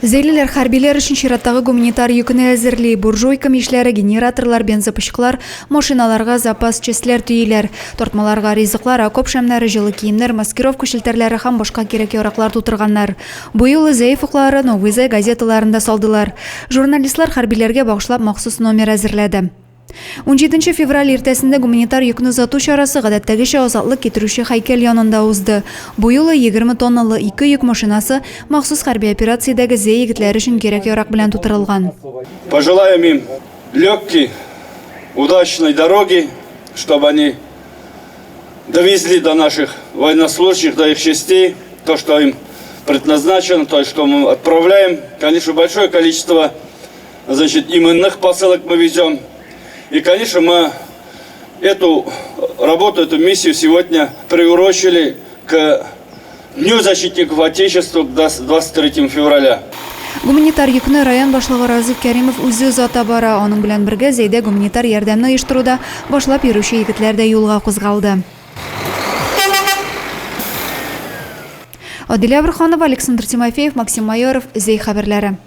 Зәйлеләр хәрбиләр өчен чираттагы гуманитар йөкне әзерли. Буржуйка мичләре, генераторлар, бензопычкылар, машиналарга запас частьләр төйиләр. Тартмаларга ризыклар, окоп шәмнәре, җылы киемнәр, маскировка челтәрләре һәм башка кирәк-яраклар тутырганнар. Бу юлы Зәй офыклары, Новый Зәй газеталарын да салдылар. Журналистлар хәрбиләргә багышлап махсус номер әзерләде. Унҗиденче февраль иртәсендә гуманитар йөкне озату чарасы гадәттәгечә азатлык китерүче һәйкәл янында узды. Бу юлы 20 тонналы ике йөк машинасы махсус хәрби операциядәге Зәй егетләре өчен кирәк-ярак белән тутырылган. Пожелаем им легкой, удачной дороги, чтобы они довезли до наших военнослужащих, до их частей то, что им предназначено, то, что мы отправляем. Конечно, большое количество значит, именных посылок мы везем. И, конечно, мы эту работу, эту миссию сегодня приурочили к Дню защитников Отечества 23 февраля. Гуманитар йөкне район башлыгы Разиф Кәримов үзе озата бара. Аның белән бергә Зәйдә гуманитар ярдәмне оештыруда башлап йөрүче егетләр дә юлга кузгалды. Адилә Борһанова, Александр Тимофеев, Максим Майоров, Зәй хәбәрләре.